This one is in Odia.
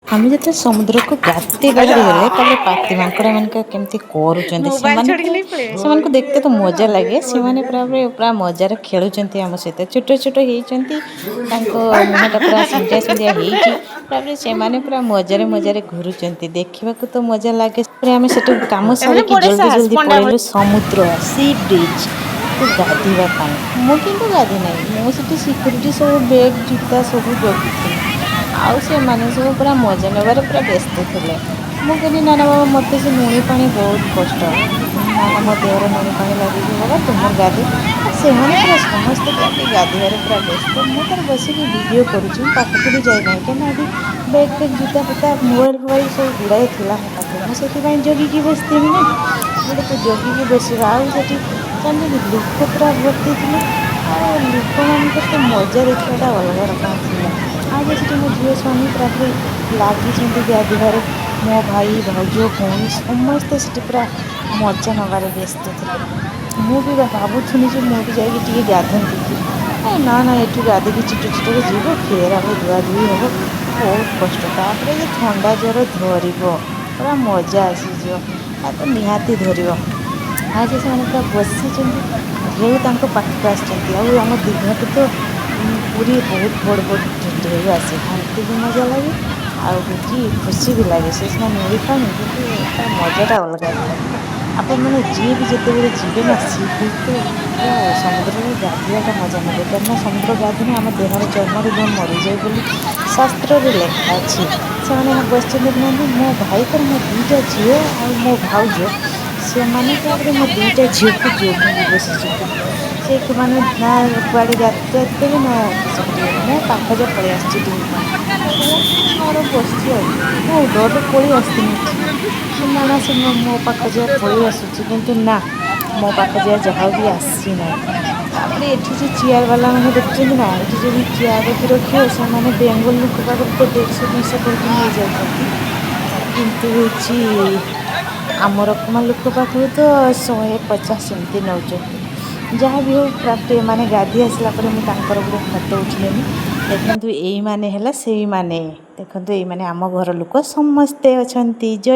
ଆମେ ଯେତେବେଳେ ସମୁଦ୍ରକୁ ଗାଧେଇ ବାହାରିଗଲେ, ତାପରେ ପାତି ମାଙ୍କଡ଼ ମାନଙ୍କ କେମିତି କରୁଛନ୍ତି ମୋବାଇଲ ସେମାନେ ଛାଡ଼ିକି ତ ନେଇ ପଳେଇବେ। ସେମାନଙ୍କୁ ଦେଖିତେ ତ ମଜା ଲାଗେ। ସେମାନେ ପୁରା ପୁରି ପୁରା ମଜାରେ ଖେଳୁଛନ୍ତି ଆମ ସହିତ। ଛୋଟ ଛୋଟ ହେଇଛନ୍ତି, ତାଙ୍କ ମୁହଁଟା ପୁରା ସିନ୍ଧିଆ ସିନ୍ଧିଆ ହେଇଛି। ତାପରେ ସେମାନେ ପୁରା ମଜାରେ ମଜାରେ ଘୁରୁଛନ୍ତି। ଦେଖିବାକୁ ତ ମଜା ଲାଗେ। ତାପରେ ଆମେ ସେଠୁ କାମ ଏମାନେ ସାରିକି ବଡ ଜଲ୍ଦି ସାହସ ଜଲ୍ଦି ପଣ୍ଡା। ପଳେଇଲୁ ସମୁଦ୍ର ସି ବିଚ୍ କୁ ଗାଧୋଇବା ପାଇଁ। ମୁଁ କିନ୍ତୁ ଗାଧୋଇ ନାହିଁ। ମୁଁ ସେଠି ସିକ୍ୟୁରିଟି ସବୁ ବେଗ୍, ଜୁତା ସବୁ ଜଗିଥିଲି ଆଉ ସେମାନେ ସବୁ ପୁରା ମଜା ନେବାରେ ପୁରା ବ୍ୟସ୍ତ ଥିଲେ। ମୁଁ କହିଲି, ନା ନା ବାବା, ମୋତେ ସେ ଲୁଣି ପାଣି ବହୁତ କଷ୍ଟ। ନା ନା, ମୋ ଦେହରେ ଲୁଣି ପାଣି ଲାଗିଯିବ ବାବା, ତୁମେ ଗାଧୋ। ସେମାନେ ପୁରା ସମସ୍ତେ ଯାଇକି ଗାଧୋଇବାରେ ପୁରା ବ୍ୟସ୍ତ। ମୁଁ ତାର ବସିକି ଭିଡ଼ିଓ କରୁଛି। ମୁଁ ପାଖକୁ ବି ଯାଇନାହିଁ, କାହିଁକିନା ଏଠି ବେଗ୍ ଫେଗ୍, ଜୁତା ଫୁତା, ମୋବାଇଲ ଫୋବାଇଲ ସବୁ ଗୁଡ଼ାଏ ଥିଲା ମୋ ପାଖରେ। ମୁଁ ସେଥିପାଇଁ ଜଗିକି ବସିଥିଲି ନା। ଗୋଟେ ତ ଜଗିକି ବସିବା। ଆଉ ସେଠି ଜାଣିଛନ୍ତି, ଲୋକ ପୁରା ଭର୍ତ୍ତି ଥିଲେ ଆଉ ଲୋକମାନଙ୍କର ତ ମଜା ଦେଖିବାଟା ଅଲଗା ରକମ ଥିଲା। ଆଉ ଯେ ସେଠି ମୋ ଝିଅ ସ୍ୱାମୀ ପୁରାପୁରି ଲାଗିଛନ୍ତି ଗାଧୋଇବାରେ। ମୋ ଭାଇ, ଭାଉଜ, ଭଉଣୀ ସମସ୍ତେ ସେଠି ପୁରା ମଜା ନେବାରେ ବ୍ୟସ୍ତ ଥିଲେ। ମୁଁ ବି ଭାବୁଥିଲି ଯେ ମୁଁ ବି ଯାଇକି ଟିକେ ଗାଧନ୍ତି କି। ଏ ନା ନା, ଏଠୁ ଗାଧୋଇକି ଚିଟ ଚିଟରେ ଯିବ, ଫେର ଆଉ ଧୁଆ ଧୁଇ ହେବ, ବହୁତ କଷ୍ଟ। ତାପରେ ଯେ ଥଣ୍ଡା ଜ୍ୱର ଧରିବ, ପୁରା ମଜା ଆସିଯିବ। ଆଉ ତ ନିହାତି ଧରିବ। ଆଉ ଯେ ସେମାନେ ପୁରା ବସିଛନ୍ତି, ଢେଉ ତାଙ୍କ ପାଖକୁ ଆସିଛନ୍ତି। ଆଉ ଆମ ଦୀଘାଠୁ ତ ପୁରୀ ବହୁତ ବଡ଼ ବଡ଼ ଢେଉ ଆସେ। ଘାଣ୍ଟି ବି ମଜା ଲାଗେ ଆଉ ହେଉଛି ଖୁସି ବି ଲାଗେ। ସେ ସିନା ଲୁଣି ପାଣି, କିନ୍ତୁ ତା ମଜାଟା ଅଲଗା ଥାଏ। ଆପଣମାନେ ଯିଏ ବି ଯେତେବେଳେ ଯିବେ ନା ସି ବିଚ୍କୁ, ପୁରା ସମୁଦ୍ରରେ ଗାଧୋଇବାଟା ମଜା ନେବେ, କାହିଁକିନା ସମୁଦ୍ର ଗାଧୋଇଲେ ଆମ ଦେହର ଚର୍ମ ରୋଗ ମରିଯାଏ ବୋଲି ଶାସ୍ତ୍ରରେ ଲେଖା ଅଛି। ସେମାନେ ବସିଛନ୍ତି, ଦେଖୁନାହାନ୍ତି, ମୋ ଭାଇ ତାର ମୋ ଦୁଇଟା ଝିଅ ଆଉ ମୋ ଭାଉଜ, ସେମାନେ ତାପରେ ମୋ ଦୁଇଟା ଝିଅକୁ ଜଗିକି ବସିଛନ୍ତି। ସେମାନେ ନା କୁଆଡ଼େ ଯାତେ ନା କିସ କରିବେ। ମୋ ପାଖ ଯେ ପଳେଇ ଆସିଛି ଢେଉ ପାଣି ମୋର ବସିଛି। ଆଉ ମୁଁ ଡରରେ ପଳେଇ ଆସିଥିଲି ଏଠିକି। ନା ନା, ସେ ମୋ ପାଖ ଯାଏ ପଳେଇ ଆସୁଛି, କିନ୍ତୁ ନା, ମୋ ପାଖ ଯାଏ ଯାହା ବି ଆସିନାହିଁ। ତାପରେ ଏଠି ଯେ ଚେୟାର ବାଲା ମାନେ ଦେଖୁଛନ୍ତି ନା, ଏଠି ଯଦି ଚେୟାର ବି ରଖିବ, ସେମାନେ ବେଙ୍ଗଲ ଲୋକ ପାଖରୁ ତ 150 200 କରିକି ନେଇଯାଉଛନ୍ତି, କିନ୍ତୁ ହେଉଛି ଆମ ରକମା ଲୋକ ପାଖରୁ ତ 150 ଏମିତି ନେଉଛନ୍ତି। ଯାହା ବି ହଉ, ପ୍ରାପ୍ତି ଏମାନେ ଗାଧୋଇ ଆସିଲା ପରେ ମୁଁ ତାଙ୍କର ଗୋଟେ ଫଟୋ ଉଠେଇନେଲି। ଦେଖନ୍ତୁ, ଏଇମାନେ ହେଲା ସେଇମାନେ। ଦେଖନ୍ତୁ, ଏଇମାନେ ଆମ ଘର ଲୋକ ସମସ୍ତେ ଅଛନ୍ତି। ଜୟ